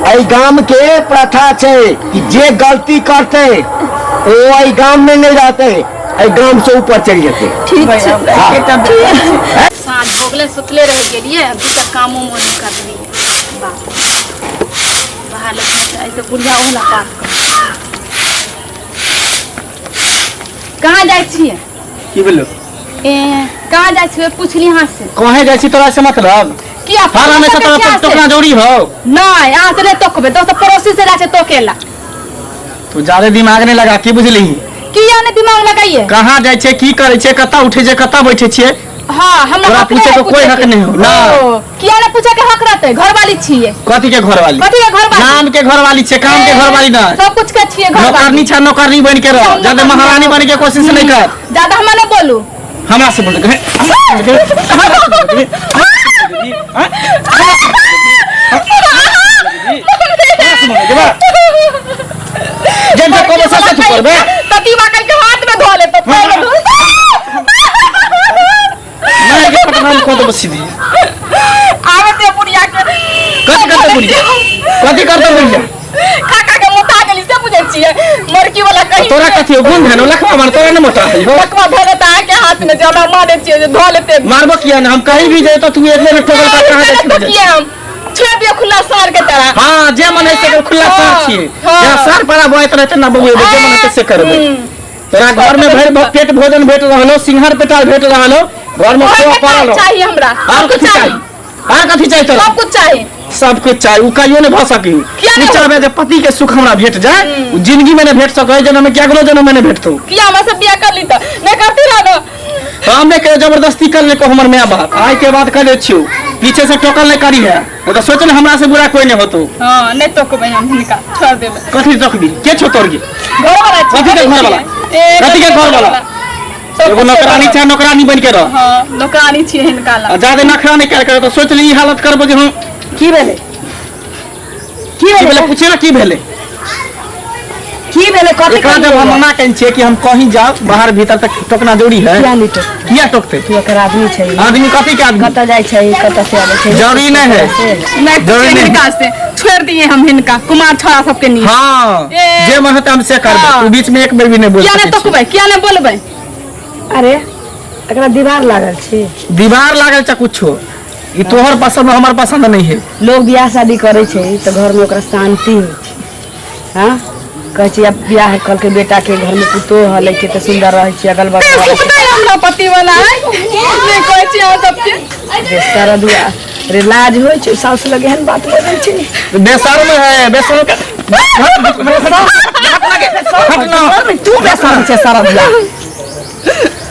एहि गाम के प्रथा छै कि जे गलती करतै ओ एहि गाम में नहीं रहतै, एहि गाम से ऊपर चलि जेतै। ठीक छै। हाँ। साँझ हो गेलै, सुतले रहि गेलियै, अभी तक कामो उमो नहि करलियै। बाप बाहर लोक आइ तऽ बुढ़िया ओला बात कर। कहाँ जाइ छियै? की भेलो? ए, कहाँ जाइ छियै पुछली अहाँ से। कहे जाइ छी तोरा से मतलब? किया? हर हमेशा तोरा किया से? टोकना जरूरी हो? नहीं, अहाँ से नहीं टोकबै, दोस्त पड़ोसी से जाइ छै टोकेला। तू ज्यादा दिमाग नहीं लगा, की बुझली? किया नहीं दिमाग लगाइए? कहाँ जाइ छै, की करै छै, कतऽ उठै छै, कतऽ बैठे छियै? हाँ, हमरा तोरा हक पूछे नहीं के कोई है। हक नहीं हो, ना। ओ, किया नहीं पूछे के हक रहते? घरवाली छियै। कथी के घरवाली? कथी के घरवाली? नाम के घरवाली छै, काम के घरवाली ना। सब कुछ के छियै घरवाली। नौकरनी छै, नौकरनी बन के रह, ज्यादा महारानी बन के कोशिश नहीं कर। ज्यादा हमरा नहीं बोलू। हमरा से बोल, जब तक कबो से तू करबे ततीवा कल के हाथ में धो ले तो पैर में धो। मैं के पटना को तो सीधी आवे ते बुढ़िया के। कथी करते बुढ़िया? कथी करते बुढ़िया? खा खा के मोटा गेली से बुझै छियै, मरकी वाला कहीं। तोरा कथी हो? गुण भेलो लखवा मार, तोरा नहीं मोटा हो। लखवा भेलो त अहाँ के हाथ में जे हमरा मारे छियै जे धो लेते। मारबो किया ना? हम कहीं भी जाए तो तू एक बेर ठोकल का कहां जाए? जाए किया हम छोड़ दियो खुला सार के तरह। हां, जे मन है से खुला सार छियै। हाँ। या सार पड़ा बोआइत रहते ना बबुए, जे मन है से करबे। तोरा घर में भरि पेट भोजन भेट रहलो, सिंघार पेटार भेट रहलो, घर में और खोआ कथी पड़ल हो। चाहिए हमरा? और सब कथी कुछ चाही? चाहिए। और कथी चाही तोरा? सब कुछ चाहिए। सब कुछ चाही, उ कहियो नहीं भऽ सकी। किया तू नहीं? चाहबे जे पति के सुख हमरा भेट जाए, उ जिंदगी में नहीं भेट सकै, जन्म में क्या जन्म में नहीं भेटतौ। किया हमरा से बियाह कर ली त नहीं करती रह न? हम नहीं कहियो जबरदस्ती कर ले को हमर my बाप। आइ के बाद कर ले छियो, पीछे से टोकल नहीं करी है, वो तो सोच ले हमरा से बुरा कोई नहीं होतो। हां, नहीं टोकबै हम हिनका, छोड़ देबै। कथी टोकबी? के छो तोर गे? घर वाला छी। कथी के घर वाला? ए, कथी के घर वाला? सब एगो कुछ नौकरानी छै। छै, नौकरानी बन के रह। हां, नौकरानी छियै हिनका ला। आ ज्यादा नखरा नहीं कर कर तो सोच ले ई हालत करबो जे हम। की भेलै? की की भेलै? भेलै? पूछे ना की भेलै? की भेलै? कथी एकरा जब हम मना केने छियै कि हम कहीं जाओ बाहर भीतर तक टोकना जरूरी है। किया नहीं टोक? किया टोकते? तू एकर आदमी छै। आदमी कथी के आदमी? कतऽ जाइ छै, कतऽ से आबै छै? जरूरी नहीं है। नहीं जरूरी पूछिए नहीं। हिनका से, छोड़ दिए हम हिनका कुमार छोड़ा सबके लिए। हाँ, ए। जे मन होतै हम से करबै। हाँ। तू बीच में एक बेर भी नहीं बोल किया नहीं सकै छी। टोकबै? किया नहीं बोलबै? अरे, एकरा दीवार लागल छै। दीवार लागल छै कुछो, ई तोहर पसंद हमर पसंद नहीं है। लोग बियाह शादी करै छै तऽ घर में ओकरा शांति होइ छै। हाँ, कहै छै आब बियाह कहलकै बेटा के घर में पुतोह हलै के तऽ सुन्दर रहै छै अगल बगल रहै छै। सुनतै हमरा पति वाला है नहीं कहै छी अहाँ सबके। रे सरदुआ रे, लाज होइ छै साउस लग एहन बात बजै छै? बेशर्म है, बेशर्म के हट ना। तू बेशर्म छै सरदुआ।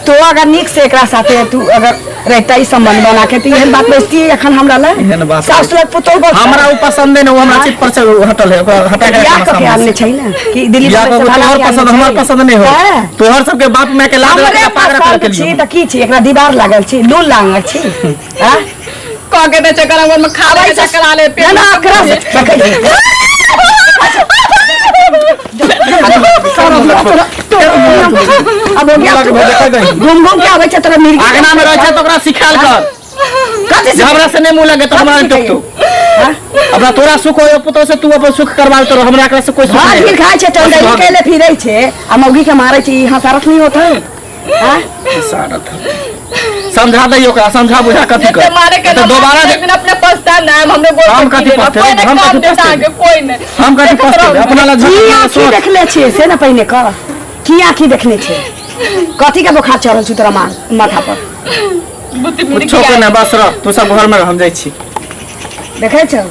तो अगर नीक से एकरा साथे तू अगर रहता ई संबंध बना के तऽ एहन बात बजती एखन हमरा लग? एहन बात साउस लग पुतोह बजतै? हमरा उ पसंद नहीं, हमरा चित पर से हटल है, ओकरा हटा के बियाह रखना कऽ के सामने आनने से। छै ने कि दिल्ली बियाह बम्बई कऽ से के भाड़ा तोहर के आनने पसंद हमर छै? पसंद नहीं हो। हाँ। तोहर सबके बाप माय के लाज हमरे रखे पाग रखे पसंद के छी लिए तऽ की छी? एकरा दीवार लागल छी, लूल लागल छी? हाँ? कह के दै छै गरम गरम खा ले, चकरा ले पेट ना ना में। एकरा से देखै छी। अब हो गया। लग देखै दही। घूम घूम के आबै छै तोरा मिर्गी। आगना में रहै छै तऽ ओकरा सिखायल कर। कथी जे हमरा से नहीं मुँह लगे तऽ हमरा नहीं टोकतौ। हाँ? अपना तोरा सुख हो पुतोह से, तू अपन सुख करवा तो हमरा एकरा से कोई सुख भात नहीं। घी खाइ छै, बस टंडई भऽ के ले फिरै छै आ मौगी के मारै छै, ई हंसारत नहीं होत है? हाँ? सारथ। समझा दही ओकरा, समझा बुझा कथी कर एते मारे के तऽ दोबारा एक दिन अपने पछता ना हमरे बोल। हम कथी पछतेबै? कोई नहीं हम काम कथी देता पछतेबै? अहाँके, कोई नहीं। हम कथी देखैत पछतेबै? रहू। अपना ला की झूठ आँखी सोच। देखले छियै से ने पहिने कह, की आँखी देखने छै? कथी के बोखार चढ़ल छौ तोरा माथा पर? बुद्धि मुर्गी कुछो के आयल। नहि, बस रह तू सब घर में रह, हम जाइ छी। देखै छौ,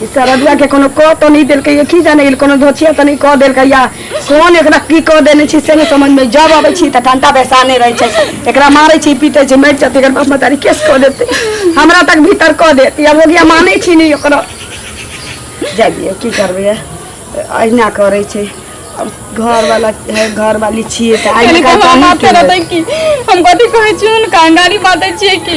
ई सरदुआ के कोनो कह तऽ नहि देलकै या की जाने गेल, कोनो धोछिया तऽ नहि कह देलकै या कोन एकरा की कह देने छी से नहि समझ में। जब अबै छी तऽ ठंडा बैसाने रहै छै। एकरा मारै छी पीटै छै, मरि जेतै एकर बाप महतारी, केस कऽ देतै, हमरा तक भीतर कऽ देत। या भोगिया मानै छी नहि ओकरा। जाय दियौ, की करबै, अहिना करै छै। अब घरवाला है, घरवाली छियै तऽ आइ कनि काल्हि हमरा अहीं माथे के रहतै की? हम कथी कहै छियै हुनका? गाली बाँटै छियै की?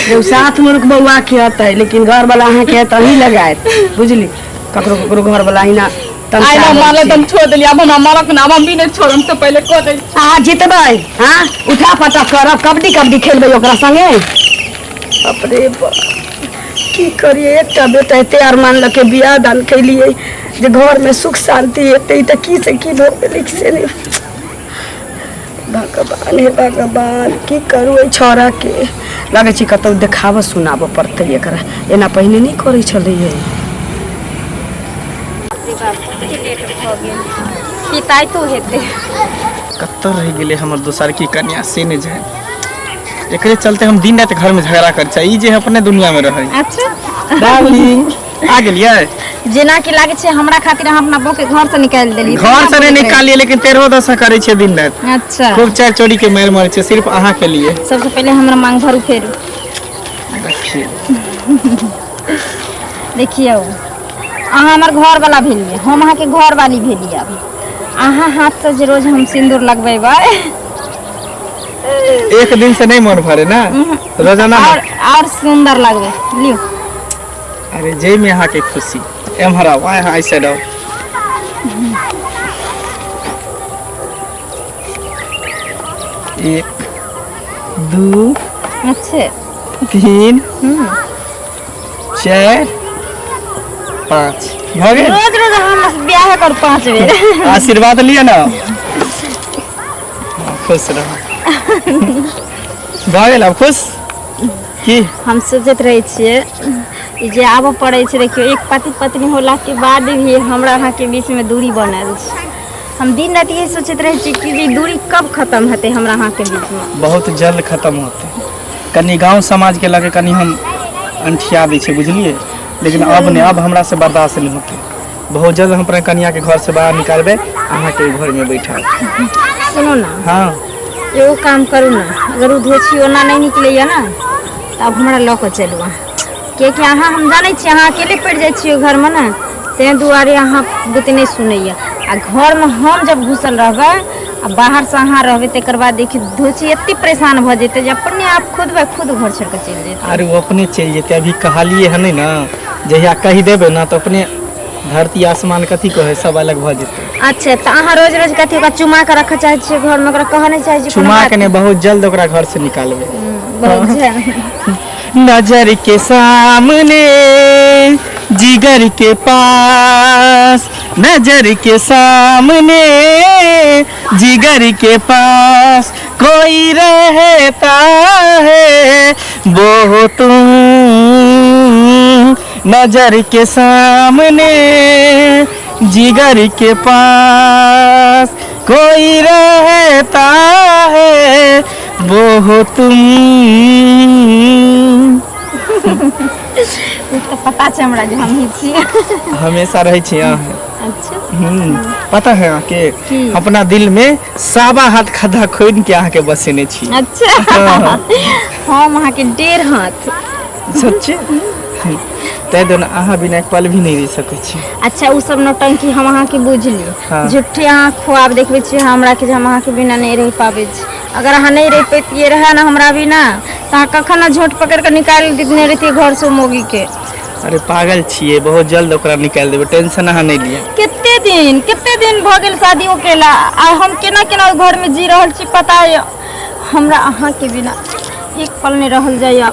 जब साथ मुर्ख बौआ के हतै, लेकिन घरवाला अहाँके है तऽ अहीं लगायत, बुझली? ककरो ककरो घरवाला अहिना तमसा आइ ना जाइ मारल छै। तऽ हम छोड़ देलियै, आब हमरा मारत ना, आब हम भी नहि छोड़ब, से पहिले कऽ दै छी। अहाँ जितबै? हाँ, उठा पटक करब, कबड्डी कबड्डी खेलबै ओकरा संगे। बाप रे बाप, की करिए, एकटा बेटा एते अरमान लऽ के बियाह दान केलिए जे घर में सुख शांति हेतै, तऽ की से की भऽ गेलै से नहि। भगवान, हे भगवान, की करू एहि छौड़ाके? लगै छै कतहु देखाबऽ सुनाबऽ पड़तै एकरा, एना पहिने नहि करै छलैए। पिताइतो हेतै। कतऽ रहि गेलै हमर दोसर की कन्या से नहि जाय। एकरे चलते हम दिन राति घर में झगड़ा करै छी, ई जे अपने दुनिया में रहै। अच्छा डार्लिंग, आ गेलियै? जेना कि लागै छै हमरा खातिर अहाँ अपना बहू के घर से निकालि देलियै। घर से नहीं निकालिए, लेकिन तेरहो दशा करै छियै दिन राति। अच्छा। खूब चारि चोरी के मारि मारै छियै सिर्फ अहाँ के लिए। सबसे पहिले हमरा मांग भरू फेर। देखिए। देखियौ, अहाँ हमर घर वाला भेलियै, हम अहाँके घर वाली भेलियै। अभी अहाँ हाथ से जे रोज हम सिंदूर लगबेबै। एक दिन से नहीं मन भरे ना, रोजाना। और सुंदर लगबै लियौ। अरे जय में अहाँ के खुशी। एम्हर आउ, आइ अहाँ साइड आउ। एक, दू, अच्छे, 3, 4, 5 भऽ गेल। रोज रोज हम बियाह कर 5 बेर। आशीर्वाद लिअ ना, खुश रहू। भऽ गेल, आब खुश की? हम सोचैत रहै छियै ई जे आबऽ पड़ै छै, देखियौ एक पति पत्नी होला के बाद भी हमरा अहाँके बीचमे दूरी बनल छै। हम दिन राति यही सोचैत रहै छी कि जे दूरी कब खत्म हेतै हमरा अहाँके बीचमे। बहुत जल्द खत्म होतै। कनि गाँव समाजके लऽ के कनि हम अंठिया दै छियै, बुझलियै? लेकिन अब नहि, अब हमरा से बर्दाश्त नहि होतै। बहुत जल्द हम अपना कनियाके घर से बाहर निकालबै, अहाँके घरमे बैठाब। सुनू ना। हाँ। एगो काम करू ना, अगर ओ धोछी ओना नहि निकलैया ना तऽ आब हमरा लऽ कऽ चलू अहाँ, किएकि अहाँ हम जानै छी अहाँ अकेले पड़ि जाइ छियै घरमे ने, ताहि दुआरे अहाँ बुते नहि सुनैया। आ घरमे हम जब घुसल रहबै आ बाहरसँ अहाँ रहबै, तकर बाद देखियौ धोछी एते परेशान भऽ जेतै जे अपने आप खुद बाय खुद घर छोड़ि कऽ चलि जेतै। आर ओ अपने चलि जेतै, अभी कहलियै हन नहि ने, जहिया कहि देबै ने तऽ अपने धरती आसमान कथी कहै सब अलग भऽ जेतै। अच्छा, तऽ अहाँ रोज रोज कथी ओकरा चुमा कऽ रखऽ चाहै छियै घरमे? ओकरा कहऽ नहि चाहै छियै कोनो चुमा बात? के नहि, बहुत जल्द ओकरा घर से निकालबै। बहुत जल्द। नजर के सामने जिगर के पास, नजर के सामने जिगर के पास कोई रहता है वो हो तुम। नजर के सामने जिगर के पास कोई रहता है वो हो तुम। ओ तऽ पता छै हमरा जे हमही छियै। हमेशा रहै छी अहाँ। अच्छा। पता है अहाँके? की? अपना दिल में सावा हाथ खद्धा खोदि के अहाँके बसेने छी। अच्छा, हम अहाँके 1.5 हाथ। सच्चे, ताहि दुआरे अहाँ बिना एक पल भी नहि रहि सकै छी। अच्छा, ओ सब नौटंकी हम अहाँके बुझली। हाँ। झूठे अहाँ ख्वाब देखबै छियै हमरा कि जे हम अहाँके बिना नहि रहि पाबै छी। अगर अहाँ नहि रहि पैतियै रहए ने हमरा बिना, तऽ अहाँ कखन ने झोंट पकड़ि कऽ निकालि देने रहितियै घरसँ मौगीके। अरे पागल छियै, बहुत जल्द ओकरा निकालि देबै, टेंशन अहाँ नहि लिअ। कते दिन भऽ गेल शादियो केला, आ हम केना केना ओहि घरमे जी रहल छी पता यऽ हमरा। अहाँके बिना एक पल नहि रहल जाइए।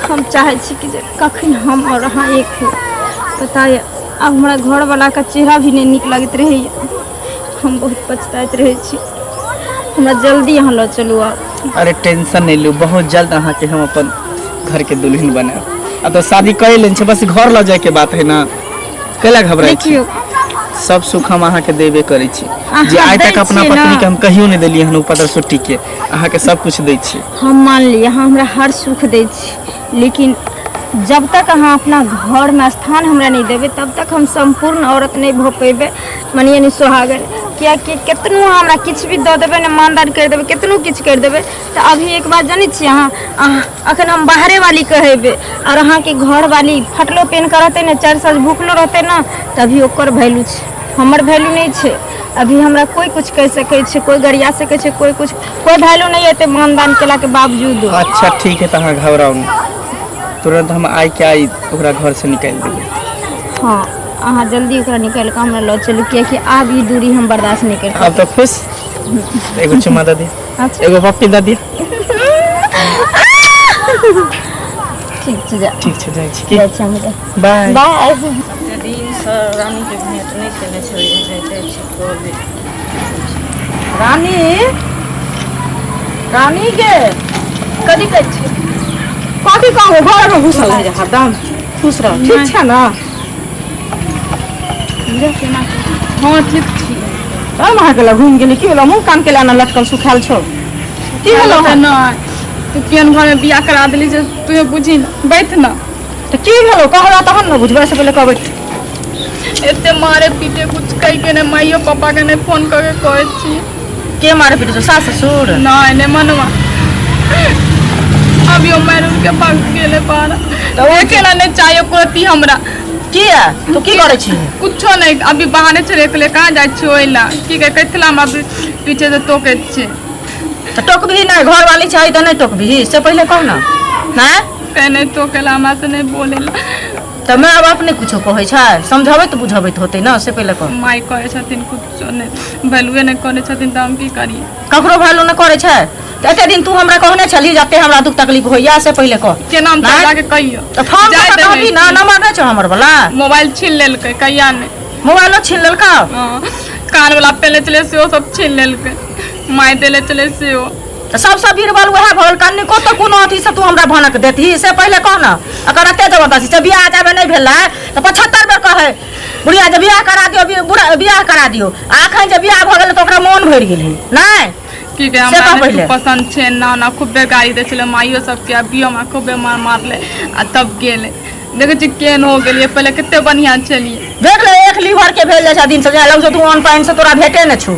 हम चाहै छी कि जे कखन हम आओर अहाँ एक हो। पता यऽ, आब हमरा घरवलाके चेहरा भी नहि नीक लगैत रहैए। हम बहुत पछताइत रहै छी। हमरा जल्दी अहाँ लऽ चलू आब। अरे टेंशन नहि लू, बहुत जल्द अहाँके हम अपन घरके दुल्हन बनायब। अब तऽ शादी कर लेने छै, बस घर लऽ जायके बात है ना, कैला घबराइ छी? देखियौ, सब सुख हम अहाँके देबे करै छी जे अहाँ आइ दै तक अपना छियै पत्नी ने। के हम कहियो नहि देलियै हन ऊपर सुट्टी के, अहाँके सब कुछ दै छी। हम मानली अहाँ हमरा हर सुख दै छी, लेकिन जब तक अहाँ अपना घरमे स्थान हमरा नहि देबै तब तक हम सम्पूर्ण औरत नहि भऽ पेबै, मानिए नहि सोहागन। किएकि केतनो अहाँ हमरा किछु भी दऽ देबै ने, मानदान करि देबै, केतनो किछु करि देबै, तऽ अभी एक बात जानै छियै अहाँ, अखन हम बाहरे वाली कहेबै आओर अहाँके घरवाली फटलो पेन कऽ रहतै ने, 4 साल भूखलो रहतै ने, तऽ अभी ओकर वैल्यू छै, हमर वैल्यू नहि छै। अभी हमरा कोइ कुछ कहि सकै छै, कोइ गरिया सकै छै, कोइ कुछ, कोइ वैल्यू नहि एते मानदान केलाके बावजूद। अच्छा ठीक है, तऽ अहाँ घबराउ नहि, तुरंत हम आइ के आइ ओकरा घर से निकालि देबै। हँ, अहाँ जल्दी ओकरा निकालि कऽ हमरा लऽ चलू, किएकि आब ई दूरी हम बर्दाश्त नहि करि। आब तऽ खुश? एगो चुम्मा दऽ दिअ। अच्छा। एगो पप्पी दऽ दिअ। ठीक छै जा। ठीक छै, जाइ छी की। जाइ छी हम। बाय। बाय। कते दिनसँ रानीके भेँट नहि केने छलियै, जाइ छी कहबै। रानी, रानी गे। कथी कहै छी? कथी कहू, घरमे घुसल है हरदम। खुश रह, ठीक छै ने? हँ, ठीक छी। तब अहाँ गेल घुमि गेली, की भेलो? मुँह कान के लाना लटकल सुखायल छौ, की भेलो? तऽ नहि, तू केहन घरमे बियाह करा देली जे तू बुझी ने, बैठ ने। तऽ की भेलो? कहला तहन ने बुझबै, से पहिले कहबै। एते मारे पीटे, कुछ कहि के नहि, माइयो पापा के नहि फोन कऽ के कहै छी। के मारे पीटे छौ? सास ससुर? नहि नहि, मनवा अभी ओ मारि उनके भाग गेलै बाहर। देखे ला नहि चाहिए एको हमरा। किया, तू की करै छी? कुछो नहि, अभी बाहरे छलै, कहलियै कहाँ जाइ छियै ओहि ला की कहै कथिला हमरा अभी पीछे से टोकै छै। तऽ टोकबिही नहि? घरवाली छै तऽ नहि टोकबिही, से पहिले कह ने। हैं? कहीं नहि टोकेला, हमरा से नहि बोलेला। तऽ माय बाप नहि कुछो कहै छै? समझबैत बुझबैत होतै ने, से पहिले कह। माय कहै छथिन कुछो नहि, वैल्यूए नहि करै छथिन, तऽ हम की करियै? ककरो वैल्यू नहि करै छै तऽ एते दिन तू हमरा कहने छलही जते हमरा दुख तकलीफ होइया, से पहिले कह। केना हम नहि? तोरा के कहियो? तऽ फोन जाय कऽ देबै। कहबी ने, नंबर नहि छौ हमर वाला? मोबाइल छीन लेलकै कहिया नहि। मोबाइलो छीन लेलकौ? हँ, कान वाला पहले चले सेहो सब छीन लेलकै, माय देले चले सेहो। तऽ सबसँ बीरबल उएह भऽ गेल। कनिको तऽ कोनो अथी से तू हमरा भनक देतही, से पहिले कह ने। अगर एते जबरदस्ती से बियाह जाबे नहि भेल रहै तऽ 75 बेर कहै बुढ़िया जे बियाह करा दियौ, बियाह करा दियौ। आ एखन जे बियाह भऽ गेलै तऽ ओकरा मोन भरि गेलै नहि? की कहे से हमरा कह नहि पहिले। पसंद छै ना ना। खूबे गाली दै छलै माइयो सबके, अभियो हमरा खूबे मार मारले आ तब गेलै। देखै छी केहन हो गेलियै, पहिले कते बढ़िआँ छलियै। देख ले, एक लीवर के भेल जाइ छै दिन से लग तू अन्न पानि से तोरा भेटे ने छौ।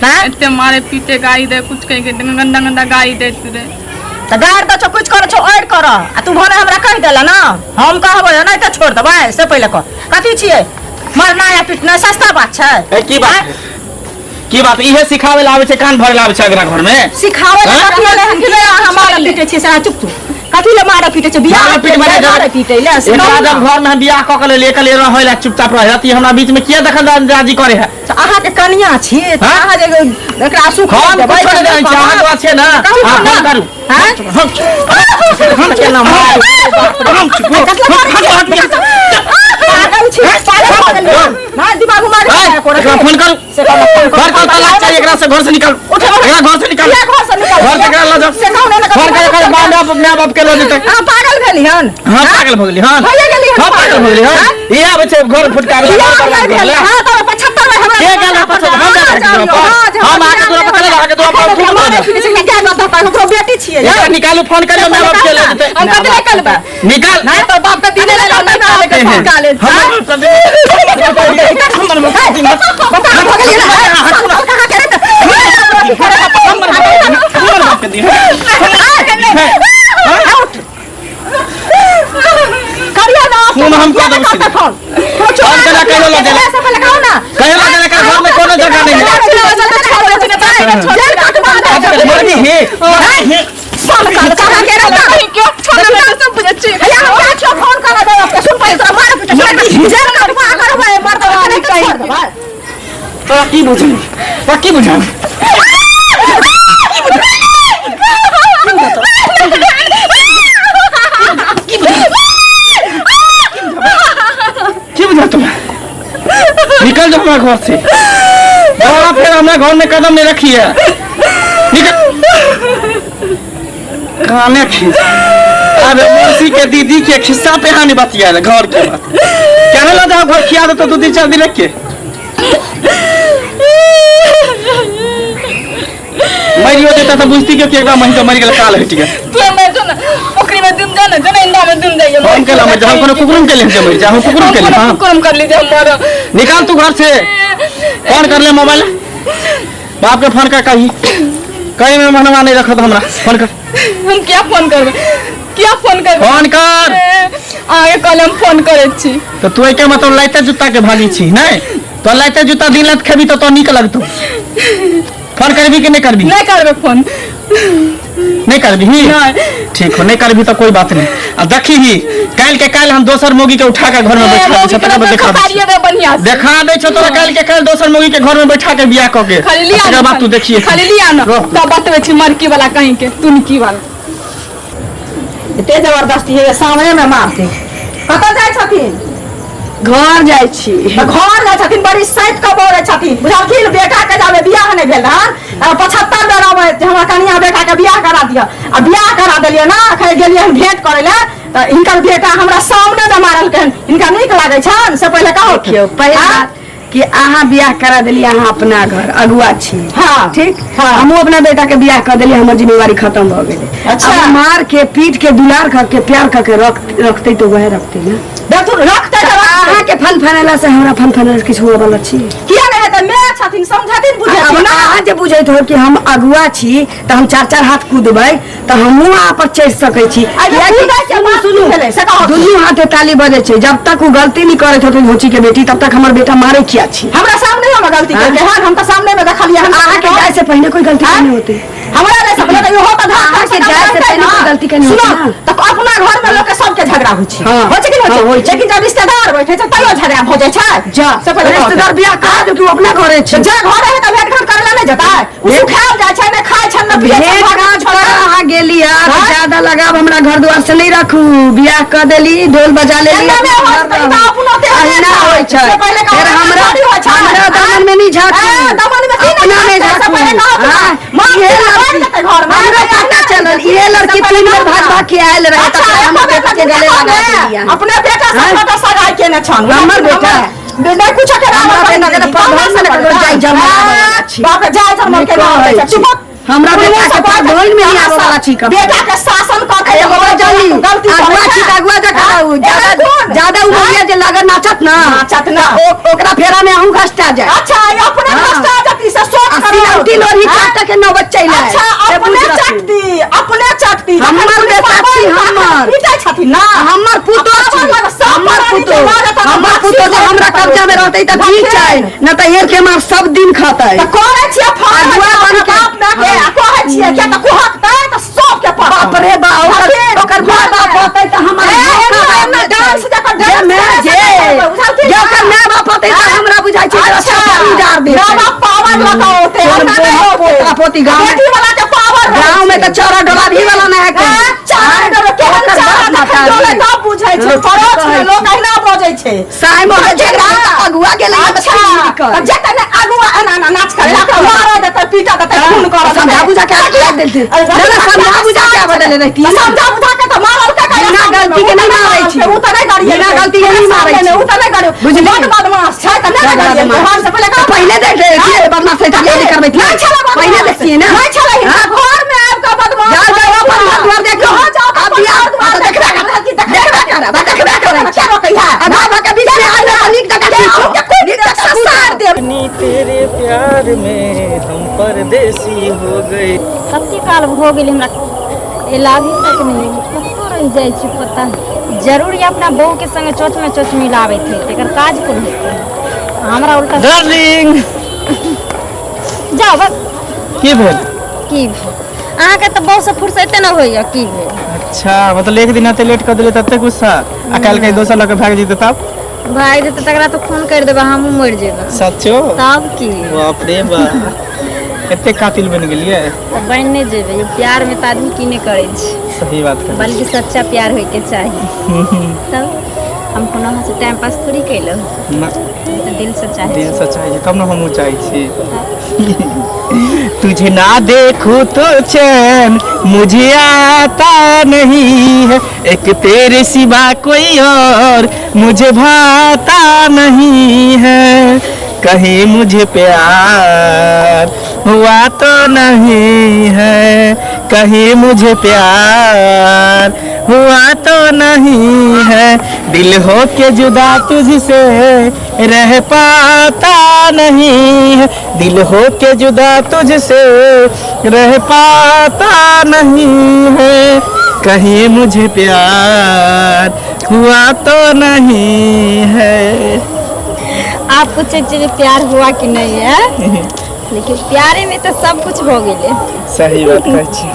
हैं? एते मारे पीटे, गाली दे, कुछ कहि के गंदा गंदा गाली दैत रहे। तऽ गारि दै छौ, कुछ करै छौ, अड़ि कर आ तू भने हमरा कहि देला ने, हम कहबै नहि तऽ छोड़ि देबै, से पहिले कह। कथी छियै मरनाइ आ पिटनाइ सस्ता बात छै? ए, की बात, की बात? इहे सिखावे ला आबै छै, कान भरे ला आबै छै अगना घर में? सिखावे हैं? कथी ले हम किया अहाँ मारऽ पीटै छियै से? अहाँ चुप। तू कथी ले मारऽ पीटै छै? बियाह मारऽ पीटबै नहि, मारऽ पीटै ले से एकरा कहू जब ने। घर में हम बियाह कऽ के लेलियै, कहलियै रहै ला, चुपचाप रहै ला, तऽ ई हमरा बीच में किया दखल अंदाजी करे है? तऽ अहाँके कनिया छी तऽ हैं? अहाँ जे एकरा सुख हम देबै कुछो नहि तऽ जानै छी, अहाँ दुआ छियै ने। कहू अहाँ ने। फोन करू। हैं? हम केना मारू? हम पागल छी, पागल भऽ गेलियै। ना दिमाग उमाग हैं? एकरा फोन करू। से कहू, फोन करू। घर कर तलाक चाहिए एकरा से, घर से निकाल। एकरा घर से निकाल। किया घर से निकाल? घर से एकरा लऽ जाओ। से कहू ने, ने घर कर कर माय बाप, माय बाप के लऽ जेतै। अहाँ पागल भेली हन? हाँ, पागल भऽ गेली। हाँ, भइए गेली हन। हाँ, पागल भऽ गेली। हाँ, ई आबै छै घर फुटकाबै। बियाह नहि भेल। हाँ, तऽ 75 बेर हमरा के गेल रहे 75? हम जाबै जाउ, दुआर पर। हाँ, जे हम आके दुआर पर चले, आके दुआर पर थूक दऽ देब। ओकरो बेटी छियै। एकरा निकालू, फोन करियौ, माय बाप के लऽ जेतै। हम कथी ले करबै? निकाल। नहीं तो बाप के दिने ले नहीं निकाले के निकाले। हमर बाप के दे- हमर बाप के दे- हमर बाप के दे। करियो ना। फोन हम कऽ देबै सीधे। फोन हम केना कहियो लऽ जेबै? कहियो लऽ जेबै, एकर घर में कोनो जगह नहीं है। मरबी हे, मरबी हे। तोरा की बुझल? तोरा की बुझल? की बुझल तोरा? निकल जाओ हमारे घर से। दोबारा फिर हमरा घर में कदम नहीं रखी है। निकल। काने खींच। अबे मौसी के दीदी के खिस्सा पे हानि बतिया घर के बात कहने लगा, घर खिया दे तो 2 दिन 4 दिन रख के मरियो देता तो बुझती क्यों कि एक बार मही तो मर गेल, काल हटि गेल। तू मर जो ना, पोखरी में डूब जा ना, जो ना इंदा में डूब जाइए। हम केला मर जा? हम कोनो कुकुरुम के लिए मर जा? हम कुकुरुम के लिए? हाँ। कुकुरम कर लीजिए, हम मरो। निकाल तू घर से। फोन कर ले मोबाइल, बाप के फोन कर। कहीं कहीं में मनवा नहीं रखत हमरा। फोन कर। हम क्या फोन करबै? क्या फोन करबै? फोन कर। आगे कल हम फोन करै छी। तो तू एके मतलब लाइते जूता के भागी छी नहीं तो लाइते जूता दिन रात खेबी तो नीक लगतौ। फोन करबी कि नहीं करबी? नहीं करबै फोन। नहीं करबी ही? नहीं। ठीक हो, नहीं करबी तो कोई बात नहीं। आ देखी ही, काल्हि के काल्हि हम दोसर मोगी के उठा के घर में बैठा दै छौ, तकर बाद देखा दै छौ। बढ़िया से। देखा दै छौ तोरा, काल्हि के काल्हि दोसर मोगी के घर में बैठा के बियाह कऽ के। खाली लिया। तकर बाद तू देखिए। खाली लिया ना। रह। तब बतबै छी मरकी वाला कहीं के तुनकी वाला। एते जबरदस्ती है सामने में मारते। कतऽ जाइ छथिन? घर जाइ छी। तऽ घर जाइ छथिन, बड़ी सैत कऽ बजै छथिन, बुझलखिन? बेटा के जाबे बियाह नहि भेल रहन 75 बेर अबै जे हमरा कनिया बेटा के बियाह करा दिअ, आ बियाह करा देलियै ना। एखन गेलियै हन भेंट करै लए तऽ हिनकर बेटा हमरा सामने मे मारलकै हन। हिनका नीक लागै छनि से पहिले कहू। देखियौ, पहिल बात कि अहाँ बियाह करा देलियै, अहाँ अपना घर अगुआ छी। हाँ। ठीक। हाँ। हमहूँ अपना बेटा के बियाह कर देलियै, हमर जिम्मेवारी खत्म भऽ गेलै। अच्छा। अब मार के पीट के दुलार करके प्यार करके रखते तो वह रखते ना। देखू, रखतै तऽ रखतै। अहाँ के फन फनेला से हमरा फन फनेला से किछु हुअ वाला छी? किया नहि हेतै? माय छथिन, समझथिन बुझथिन अब ना। अहाँ जे बुझैत हो कि हम अगुआ छी तऽ हम चार चार हाथ कूदबै तऽ हमहूँ अहाँ पर चढ़ि सकै छी। अरे कियाकि कूदै के सुनू, बात सुनू, की भेलै? से कहू। दुनू हाथे ताली बजै छै। जब तक ओ गलती नहि करैत होतै घोची के बेटी, तब तक हमर बेटा मारे किया छी? हमरा सामने हम गलती केलकै हन, हम तऽ सामने मे देखलियै हन। अहाँके जाय से पहिने कोई गलती नहीं होती। हमरा नहि सकलै तऽ इहो तऽ धाक अहाँके जाय से पहिने कोई गलती केने सुनो होतै ना। तऽ अपना घर मे लोक के सबके झगड़ा होइ छै। हाँ। होइ छै कि नहि? हाँ, होइ होइ छै। छै। लेकिन जब रिश्तेदार बैठे छै तैयो झगड़ा भऽ जाइ छै। जा से पहिले कहू। रिश्तेदार बियाह करा दे कि ओ अपना घरे छै। जे घर है तऽ भेंट घाट करै लए नहि जेतै? ओ सुखायल जाइ छै, नहि खाइ छै, नहि पियै छै, भेंट घर घाट छोड़ि कर अहाँ गेली हँ तऽ हाँ? ज्यादा लगाव हमरा घर द्वार से नहीं रखू। बियाह कर देली, ढोल बजा लेली, एना अपना नहि होइ घर छै, रहू। तऽ अपनो तेहने अहिना होइ छै। से पहिले कहू, फेर हमरा थोड़ी होइ छै। हमरा दामन में नहीं झाँकू। ए, दामन में की नहि अपना में झाँकतै? से झाँकू। पहिले कहू तऽ। हाँ, माँ इहे पीला लड़की बढ़ि जेतै घरमे। हमरा पता चलल, इहे लड़की से पहिले 3 बेर कहू भाग तऽ। भाग के आयल रहे। अच्छा, तब एको हमर बेर बेटा के गले देखो लगा ने, देलियै। अपने बेटा से हाँ? छोटा सगाई केने छन। हमर बेटा? नहि कुछो के हमरा बेटा के तऽ परधन में ककरो जाय जन्म आबऽ छी। बाप रे, जाय जन्म के नाम कहै दै छै। छी। चुप। हमरा बेटा के परधन में नहीं आबऽ वाला छी ककरो। बेटा के शासन कऽ के एगो बात जानी, गलती अगुआ छी तऽ अगुआ जकाँ रहू। ज्यादा ज्यादा उमरिया जे लगन नाचत ना, नाचत ना। ओकरा फेरा में अहूँ घसटा जाए। अच्छा, ई अपने हाँ। भ्रष्टा जाति से सोच आ करू। सिलौटी लोढ़ी हाँ? चाट के नौबत चलि आयल। अच्छा, से अपने बुझि रखू। चटती, अपने चटती। हमर जखन बेटा पुलिस छी, पकड़ि हमर। पीटै छथिन ना। हमर पुतोह आ छी, पावर लग सब हमर प्राणी के पुतोह, लऽ जेतै तऽ हमर बासी पुतोह जे भऽ हमरा जेतै। कब्जा में रहतै तऽ ठीक छै, न तऽ हेर के मार सब दिन खतै। तऽ करै छियै फोन अगुआ बन के। बाप माय के, आ कहै छियै किया तऽ कुहकतै तऽ सबके पता। बाप रे बाप, ओकर ओकर माय बाप होतै तऽ हमर ए, धोखा एना एना बाप डांस छै। जकर जे डांस माय करे जे से करबै, बुझलखिन जे ना? ओकर माय बाप होतै तऽ हमरा बुझाइ छै जे अच्छा, अच्छा उजार देतै। माय बाप पावर लऽ कऽ औतै, तोहर एना नहि बोहा औतै। पोता पोती गाँव में- बेटी वाला के पावर रहै गाँव में छै। तऽ चौरा डोला भी वाला नहि है कोई। ए, चारा डोला, केहन ओकर चारा बाप देखै मातारी। डोले तब बुझै छै। हँ, परोछ में कहै लोक अहिना बजै छै। साय मोहन झगड़ा भेल तऽ अगुआ गेलै हँ, अच्छा, तऽ तऽ जेतै ने अगुआ एना एना नाच करै, ओकरा मारऽ देतै, पीटऽ देतै, खून करऽ देतै। समझा बुझा के आबि देलथिन। अरे, ना, ना, समझा बुझा के आबऽ देने रहितियै। समझा बुझा के तऽ मारलकै कहिया बिना सामने गलती के मे, नहि उ तऽ मारै छी। उ तऽ नहि गरियेलकै। बिना गलती के नहि मारै छी। उ तऽ नहि गरियेलकै। बुझलियै? बड बदमाश छै तऽ नहि बड गरियेलकै। बदमाश। हम से पहिले तऽ पहिले देख लेतियै, बदमाश है तऽ बियाह नहि करबैतियै। नहि छलै बदमाश। पहिले देखतियै ने। नहि छलै, हिनका हाँ? घर मे आबि कऽ बदमाश। जाउ, जाउ, अपन घर दुआर देखू। जाउ, जाउ, आब अपन बियाह घर दुआर तऽ देखबे देखू। करब। देखबे देखबे करब, देखबे करै छी। के रोकैया? आधा भऽ के बीच में आयल तऽ नीक जकाँ सीखू। नीक जकाँ ससार देब। तेरे प्यार में हम परदेसी हो गए। कते काल भऽ गेल हमरा एला अभी तक नहि, कतऽ रहि जाइ छी पता नहि। जरूर ई अपना बहूके संगे चोचमे चोच मिलाबैत हेतै, एकर काज कोन हेतै हमरा उल्टा। डार्लिंग। जाउ बस। की भेल? की भेल? अहाँके तऽ बहू से फुर्सते नहि होइए, की भेल? अच्छा, मतलब एक दिन एते लेट कऽ देलियै तते गुस्सा, आ काल्हि कहीं दोसर लऽ कऽ भागि जेतै तब? भागि जेतै तकरा तऽ फोन करि देबै, हमहूँ मरि जेबै। सचो? तब की। बाप रे बाप, एते कातिल बनि गेलियै? तऽ बनि नहि जेबै, ई प्यारमे तऽ आदमी की नहि करै छै। सही बात कहै। बल्कि सच्चा प्यार होइके चाही। तब हम कोनो अहाँसँ टाइम पास थोड़ी केलहुँ। ना। हम तऽ दिलसँ चाहै दिल छी। से चाहै छी तब ने हमहूँ चाहै छी। तुझे ना देखूं तो चैन मुझे आता नहीं है, एक तेरे सिवा कोई और मुझे भाता नहीं है, कहीं मुझे प्यार हुआ तो नहीं है, कहीं मुझे प्यार हुआ तो नहीं है, दिल हो के जुदा तुझसे रह पाता नहीं है, दिल हो के जुदा तुझसे रह पाता नहीं है, कहीं मुझे प्यार हुआ तो नहीं है। आप पूछे छियै जे प्यार हुआ कि नहीं है, लेकिन प्यारे में तऽ सब कुछ भऽ गेलै। सही बात कहै छी।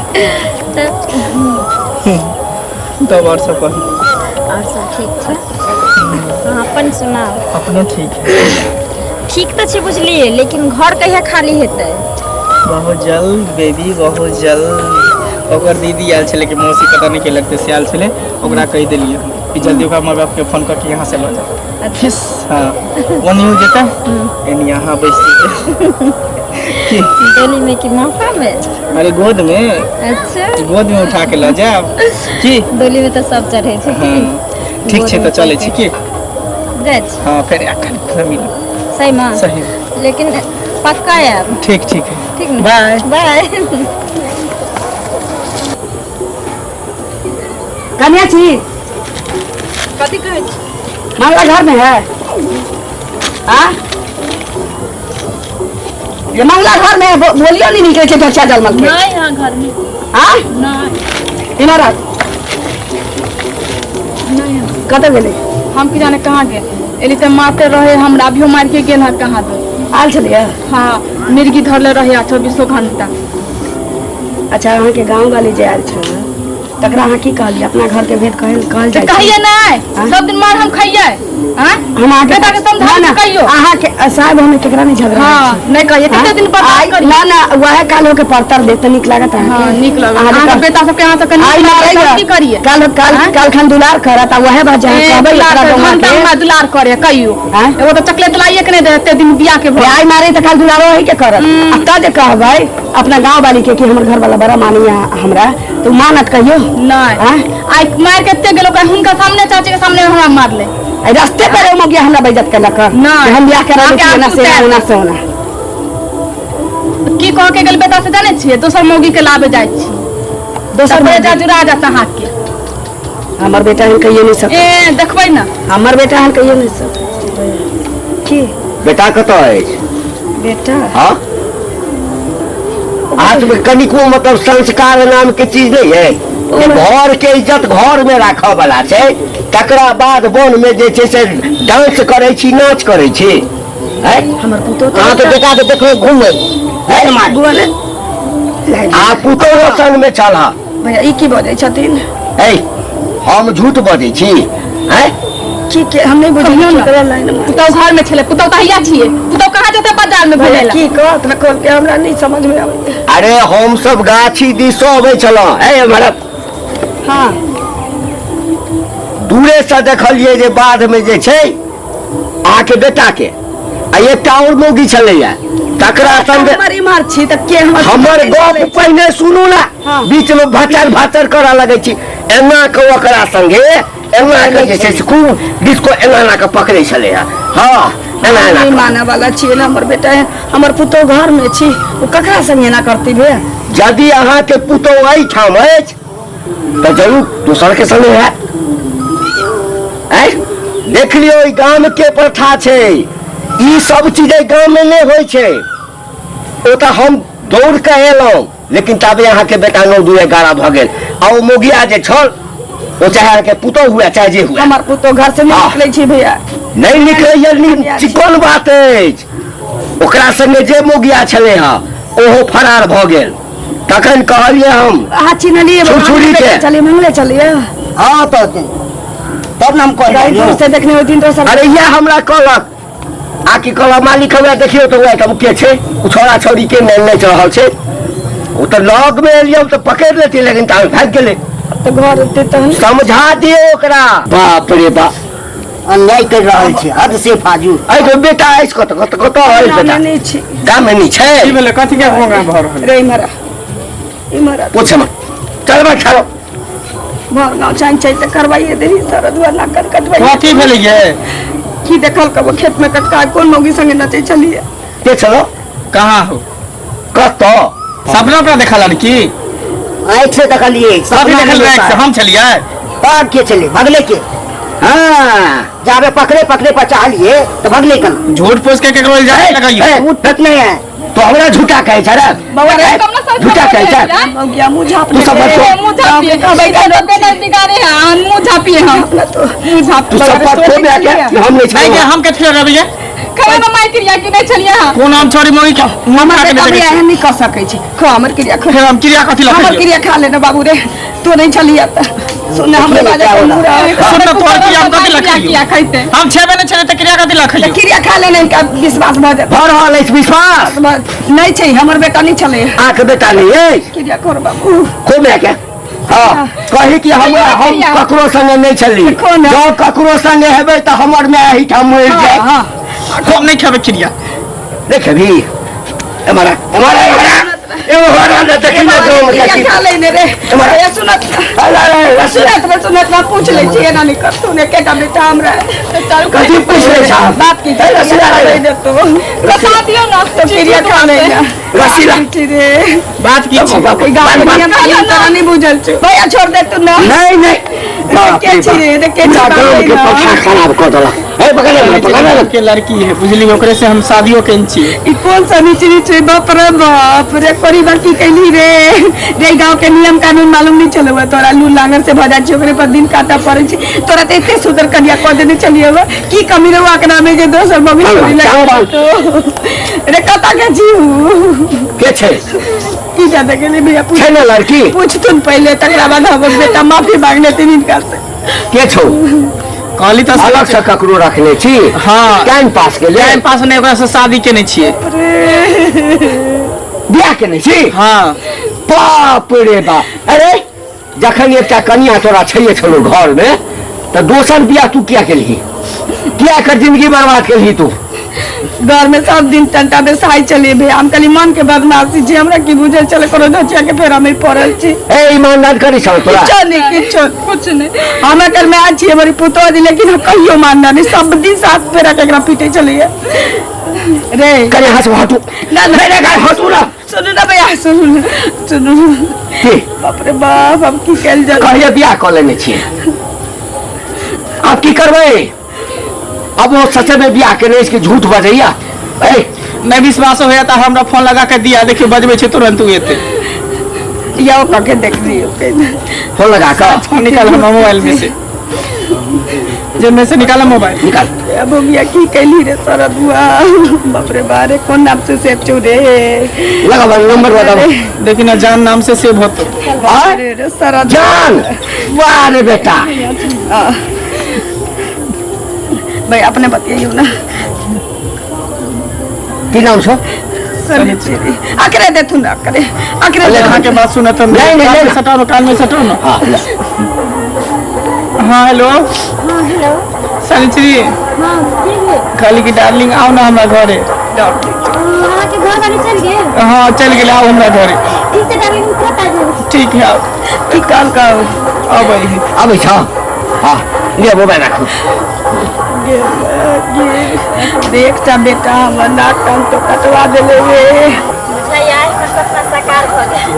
तऽ तब और सब कहू। आओर सब ठीक छै, अहाँ अपन सुनाउ। अपनो ठीक है। ठीक तऽ छै बुझलियै, लेकिन घर कहिया खाली हेतै? बहुत जल्द बेबी, बहुत जल्द। ओकर दीदी आयल छलै कि मौसी पता नहि के लगतै से आयल छलै, ओकरा कहि देलियै हम कि जल्दी ओकरा माय बापके फोन कऽ के यहाँ से लऽ जाओ। फिस हाँ ओनहियो जेतै एनी अहाँ बैस जेतै की डोली में कि महफा में? अरे गोद में। अच्छा गोद में उठा के लऽ जायब की? डोली में तऽ सब चढ़ै छै की? हाँ ठीक छै तऽ चलै छी की? जाइ छी। हाँ फेर एखन मिलब। सही में? सही। लेकिन पक्का आयब? ठीक ठीक है। ठीक ने? बाय बाय। कन्या छी। कथी कहै छी? मंगला घर में है? हाँ ये मंगला घर में है, बोलियो नहीं निकले छै बच्चा जलमल के। नहीं यहाँ घर में। हाँ नहीं। इमहर आ। नहीं। कतऽ गेलै? हम की जाने कहाँ गेल। एली तऽ मारते रहे हमरा, अभियो मार के गेल है कहाँ दो। आयल छलियै? हाँ मिर्गी धरले रहे 24 घंटा। अच्छा अहाँके गाँव वाली जे आयल छल तकरा अहाँ की कहलियै? अपना घर के भेद कहल कहल जाइ छै। कहिए नहीं, हाँ? सब दिन मार हम खाइए। हाँ? हम अहाँके बेटा के समझा ना, ना, कहियो। अहाँके साहब हम केकरा नहीं झगड़ा हाँ, नहीं कहिए, कते दिन बर्दाश्त आइ- करिए। ना ना वएह काल होके परतर दे तऽ नीक लागत अहाँके? हाँ नीक लगत। अहाँके अहाँके बेटा सबके अहाँ सबके आइ नीक मारै लागत, की करिए? काल काल हाँ? काल खन दुलार करत आ वएह बात जे अहाँ ए, कहबै दुलार ओकरा करे, बौआ घंटा के। हमरा दुलार करे कहियो। हाँ? एगो तऽ चॉकलेट लाइए के नहीं दे एते दिन बियाह के भऽ। आइ मारे तऽ काल दुलारो वही के करत। आ तऽ जे कहबै अपना गाँव वाली के कि हमर घर वाला बड़ा मानिया हमरा, तऽ मानत कहियो? नहीं। हाँ? आइ मार के एते गेलो हुनका सामने, चाची के सामने हमरा मारले। आई रास्ते पर ओ मगिया हमरा बेइज्जत केलक। नहीं। जे हम बियाह करा अहाँके लेती एना आंसू से तेल। ओना से ओना। की कह के गेल बेटा से जाने छियै? दोसर मौगी के लाबे जाइ छी। दोसर बेटा मौगी? जुड़ा जात अहाँके। हमर बेटा एहन कहियो नहीं सकत। ए देखबै ना। हमर बेटा एहन कहियो नहीं सकत। की बेटा कतऽ अछि? बेटा? हाँ हाथ में कनिको मतलब संस्कार नाम के चीज नहीं है। घर के इज्जत घर में राखऽ वाला छै, तकरा बाद वन में जे छै से डांस करै छी, नाच करै छी। हैं? हमर पुतोह अहाँ तऽ बेटा के देखबै घुमै। हैं? बोले आ पुतोहो संग में छल। भैया ई की बजै छथिन? ऐ हम झूठ बजै छी? हैं? की के हम नहीं बुझलियै कहियौ ना। केकरा लाइन में। पुतोह घर में छलै, पुतोह तऽ हैया छियै, पुतोह कहाँ जेतै बाजार में घुमै ला? की कहत न कहत के हमरा नहीं समझ में आबै। अरे हम सब गाछी दिस अबै छलहुँ। ऐ हमर हाँ दूरे से देखलियै जे बाध में जे छै अहाँके बेटा के आ एकटा और मौगी छलैया तकरा संग। हमर इमहर छी तऽ के हमर हमर गप पहिने सुनू ना। हाँ। बीच में भाचर भाचर करऽ लगै छी। एना के ओकरा संगे एना के जे छै से खूब डिस्को एना एना के पकड़ै छलैया। हाँ एना एना नहीं के। माने वाला छियै ना हमर बेटा है, हमर पुतोह घर में छी, ओ ककरा संगे एना करती भे? यदि अहाँके पुतोह एहिठाम अछि तऽ जरूर दोसर के संगे हैत। आँय देख लियौ ई गाम के प्रथा छै, ई सब चीज एहि गाम में नहि होइ छै। ओ तऽ हम दौड़ के एलहुँ, लेकिन ताबे अहाँके बेटा 9 2 11 भऽ गेल आ ओ मोगिया जे छल ओ चाहे अहाँके पुतोह हुए चाहे जे हुए। हमर पुतोह घर से नहीं हाँ। निकलै छी भैया। नहीं निकलैया चिकन बात अछि। ओकरा संगे जे मोगिया छलै हँ ओहो फरार भऽ गेल। तखन कहलियै हम अहाँ चिन्हलियै? छुरछुरी के। चलिए मंगले चलिए। हाँ तो तब ना हम कह दूर से देखने ओहि दिन दोसर। अरे इएह हमरा कहलक आ की कहलक मालिक हमरा देखियौ तऽ ओएह के छै ओ छौड़ा छौड़ी के नहि नाचि रहल छै। ओ तऽ लग में एलियै तऽ पकड़ि लेतियै, लेकिन ताबे भागि गेलै। तऽ घर एतै तहन समझा दियौ ओकरा। बाप रे बाप अन्याय कर रहल छै हद से फाजूल। अइ तो बेटा अछि कतऽ कतऽ कतऽ अछि बेटा? गाममे नहि छी। गाममे नहि छै? की भेलै? कथी के होंगा भऽ रहल? रे इम्हर आ, इम्हर आ। पूछ हमर चल बा ठाड़ो। भर गाँव चाइन छै तऽ करवाइए देही सरदुआ नाकर कटवाइए। कथी भेलै ये? की देखल कबो खेत में कटका कोन मौगी संगे नचै छलियै? के छलो? कहाँ हो? कतऽ? सपना अपना देखल की? आँखि से देखलियै। कथी देखल? आँखि से हम छलियै? तब के छलै? भगले के? हाँ जाबे पकड़े पकड़े पर चाहलियै तऽ भगले केना? झूठ फूस के केकरो इल्जाम लगाइयो। झूठ नहीं है। तो हमरा झूठा कहै छै रे? बौआ रे, कम ना सब झूठा कहै छै? मौगिया मुँह झाँप तू सब ए, मुँह झाँपिए। इधर बेटा बिगाड़े हैं, अहाँ मुँह झाँपिए हम। मुँह झाँप। तू सब पर को बे के हम नहीं नहीं छलहुँ। के हम कथी लगबियै? खबर ना माइक क्रिया की नहीं छलिए अहाँ। कोन आम छोड़ी मौगी के मुँह हमर खा के बेटा नहि भी देखै एहन नहीं कऽ सकै छै। खो हमर क्रिया खो। फेर हम क्रिया कथी हमर लखलियै? क्रिया खा लेना बाबू रे, तू नहीं छलियै तऽ। सुन हमरे बाजे क्या होला? सुन ना तोहर क्रिया हम कथी क्रिया लखियो खैते हम छेबे नहि छेबै तऽ क्रिया कथी लखियो क्रिया खा लेने इनका विश्वास भऽ जायत भऽ रहल अछि विश्वास नहि छै हमर बेटा नहि छलै आँख बेटा नहि अछि क्रिया कर बाबू खूब के हाँ कही कि हम हम ककरो संगे नहीं छली देखो ना। जँ ककरो संगे हेबै तऽ हमर माय एहिठाम मरि जाय हाँ हम नहि खेबै क्रिया देख भी एम्हर आ, एम्हर आ, एम्हर आ। एम्हर आ, देखी ना गाँव में क्रिया कैसी खा लेने रे एम्हर आ। ए, सुनत अरे, अरे, अरे, सुनत में सुनत में पूछ लै छियै एना नहि कर तू एकेटा बेटा हमरा कथी पूछ लै छह? बाप की ए, रसीला रे। देतो बता दियौ ना तो क्रिया खा लेने रसीला। रे बात की छै बाप, ई गाँव के बाप, नियम कानून तोरा नहीं बुझल छौ भैया छोड़ दे तू ना नहीं नहीं बाप के रे छी रे, बाप। देख के छी, पूरा गाँव के बाप रे पछा खराब कऽ देलक ए पकड़ ले पकड़ ले के लड़की है बुझली ओकरे से हम शादियो केने छियै ई कौन सा नीचे नीचे बाप रे बाप रे परिवार की कैली रे रे गांव के नियम कानून मालूम नहीं चलो तोरा लू लांगर से भजा छी ओकरे पर दिन काटा पड़े छी तोरा ते एते सुंदर कन्या कऽ देने चलिए की कमी रहो आकना में जे दोसर मम्मी छोड़ी चल, लग तो रे कता के छी के छै की जाने के लिए भैया पूछ छै ने लड़की पूछतुन पहले तकरा बाद हमर बेटा माफी मांग लेथिन इनका से के छौ कहली तऽ अलग से ककरो रखने छी हाँ। टाइम पास के लिए टाइम पास नहि ओकरा से शादी केने छियै बियाह केने छी हाँ बाप रे बाप अरे जखन एकटा कनिया तोरा छैये छलो घर में तऽ दोसर बियाह तू किया केलही किया एकर जिंदगी बर्बाद केलही तू घर में सब दिन टंटा बेसाई चलिए भैया हम कहली मन के बदमाशी छी हमरा की बुझल चले कोनो धचिया के फेरा में पड़ल छी ए ईमानदार करी छल तोरा किछो नहीं किछो कुछ नहीं हम एकर माय छी हमारी पुतोह जी लेकिन हम कहियो मानना नहीं सब दिन साथ फेरा के एकरा पीटे चलिए रे कनि यहाँ से हटू ना ना नहीं नहीं हटू ना सुनू ना भैया सुनू ना सुनू ना। की बाप रे बाप हम की कयल जाय कहिए बियाह कऽ लेने छियै आब की करबै अब वो सचे में बियाह केने अछि कि झूठ बजैया ए नहि विश्वास होइया तऽ हमरा फोन लगा के दिया देखियौ बजबै छै तुरंत ओ एतै या ओ कके देख लियौ फोन लगा कऽ फोन निकाल हमरा मोबाइल में से जेब में से निकाल मोबाइल निकाल अब हम या की कैली रे सरदुआ बाप रे बारे कोन नाम से सेव छौ रे लगा नंबर बताओ देखी ना जान नाम से सेव होतो आय? अरे रे सरदुआ जान वाह रे बेटा भाई अपने बतियाइयो ना की नाम छौ सर अकरे देथुन अकरे अकरे अरे अहाँ के बात सुनत हम नहीं, नहीं, कान में नहीं। सटाओ ना कान में सटाओ ना हाँ ले। हाँ हेलो हाँ हेलो सनिचरी हाँ की भेल कहली कि डार्लिंग आओ ना हमरा घरे अहाँके घर वाले चलि गेल हाँ चलि गेलै आओ हमरा घरे ठीक छै डार्लिंग तुरंत आ जाउ ठीक है आओ की कहल कहू अबै है आबै छ हाँ लिअ मोबाइल राखू एकटा बेटा हमर नाक कान तो कटवा देले रे बुझलियै आइ हमर सपना साकार भऽ गेल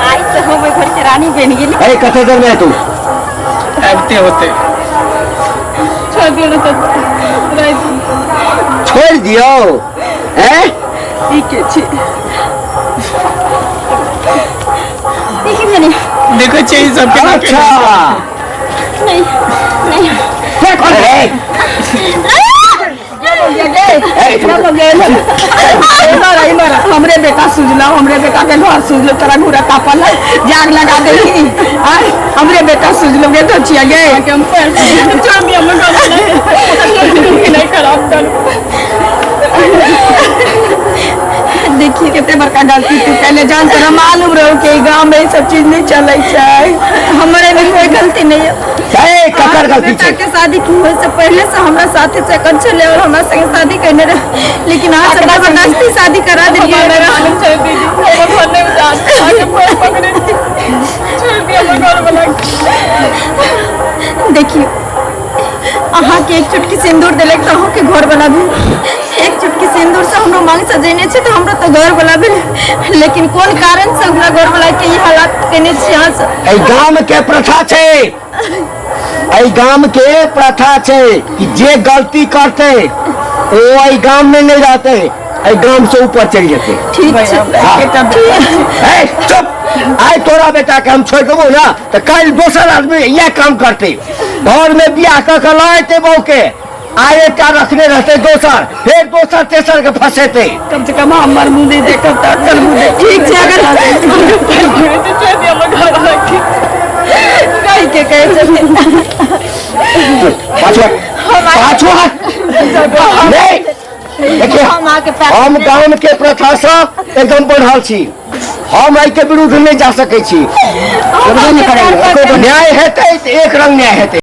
आइ से हम ओहि घरके रानी बनि गेली अरे कते देर में तू आबिते होते छोड़ दियौ ना तऽ राति छोड़ दियौ हैं ई के छी देखी भेलै देखै छियै ई सब केना अच्छा नहीं नहीं के कौन है हमरे बेटा सुझलो हमरे बेटा के घर सुझलो तोरा घूरा तापल है जाग लगा देली आय हमरे बेटा सुझलो गे तो छिया गे के हम पैर छोड़ दिया हमर घर नहीं खराब कर देखिए कितने बड़का गलती तू पहले जान तोरा मालूम रहो कि ई गांव में ई सब चीज नहीं चलै छै हमर एहिमे कोई गलती नहीं है ए ककर गलती बेटा छै के शादी की होय से पहले से हमरा साथे चक्कर छलै और हमरा संगे शादी करने रहे लेकिन अहाँ सब जबरदस्ती शादी करा देलियै हमारा मालूम चल दीदी हमर घर नहीं उजाड़ आके पैर पकड़े छोड़ दिया हमर घर वाला देखियौ अहाँके एक चुटकी सिन्दूर देलक तऽ अहूँके घर वाला भेल एक चुटकी सिन्दूर से हमरो मांग सजेने छै तऽ हमरो तऽ घर वाला भेल लेकिन कोन कारण से हमरा घर वाला के ई हालात केने छी अहाँ सब एहि गाम के प्रथा छै एहि गाम के प्रथा छै कि जे गलती करतै ओ एहि गाम में नहीं रहतै एहि गाम से ऊपर चलि जेतै ठीक छै हाँ। ए, चुप आइ तोरा बेटा के हम छोड़ि देबो ना तऽ काल्हि दोसर आदमी इएह काम करतै घर में बियाह कऽ के लऽ एतै बहू के आइ एकटा रखने रहतै दोसर फेर दोसर तेसर के फंसेतै कम से कम हमर मुँह नहीं देखब तऽ अकर मुँह देख ठीक छै अगर छोड़ दिया हमर घर वाला के कहि के कहै छथिन पाछू हट। पाछू हट। नहीं देखिए हम अहाँके पैर हम गाम के प्रथा से एकदम बढ़ल छी हम एहि के विरुद्ध नहीं जा सकै छी करबो नहि करैए, एको गो न्याय हेतै तऽ एक रंग न्याय हेतै।